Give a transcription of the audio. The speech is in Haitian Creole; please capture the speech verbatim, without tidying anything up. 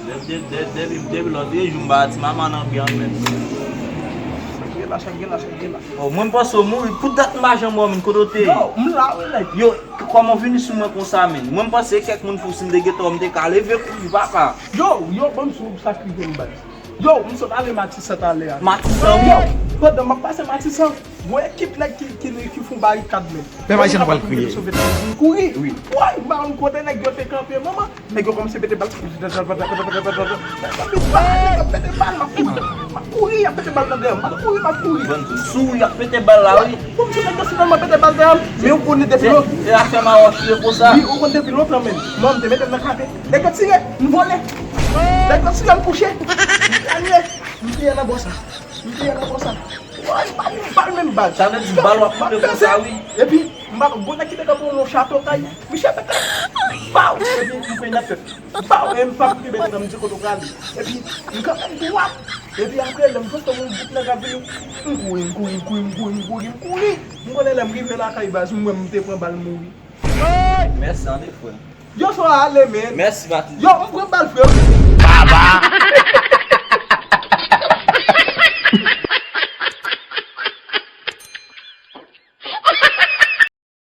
Depi lòt jou m pa ti mama nan byan menm. Chak gen la, chak gen la, chak gen la. Oh, mwen m panse w mouri. Pou dat m pa janm wè w menm, kote w te ye? Yo, m la wi nèg. Yo, kòman w vini sou mwen konsa menm? Mwen m panse kèk moun fou si m te gentan w m te ka leve kouri papa. Yo, yo, ban m sou sa k rive m baz. Yo, m sot ale Matisan talè a. Matisan wi. Yo, pandan m ap pase Matisan, gon ekip nèg ki, ki, ki fon barikad menm. Pè Majan pral kriye. M kouri. Wi. Woy, m pa konn kote nèg yo te kanpe, manman. Nèg yo kòmanse pete bal. Pete bal, pete bal, m ap kouri. M ap kouri, y ap pete bal nan dèyè m. M ap kouri, m ap kouri. Bann sou y ap pete bal la wi. Bon, m sou nèg yo finalman pete bal dèyè m. Men ou konnen depi lò. E afè mawòch ye konsa. Wi, ou konn depi lontan menm. Mwen, m te mete m nan kafe. Nèg yo tire, m vole. Nèg yo tire, m kouche. M ganye. M te nan bò sa. M te nan bò sa. Woy, m pa gen bal menm baz. Sa vle di bal w ap koute konsa wi. Epi, m pa gon nèg ki te kanpe yon chato kay. Michel pete. Baw! Epi, m peye nan tèt. Baw! E m pa pou kenbe nan m di kote w prale. Epi, m kanpe m dwat. Epi apre, lè m jwenn yon bout nèg ap vini, m kouri, m kouri, m kouri, m kouri, m kouri, m kouri. M konnen lè m rive lakay baz, m wè m te pran bal mouri. Mèsi anpil frè. Yo, so ale, men. Mèsi Patrick. Yo, m pran bal, frè.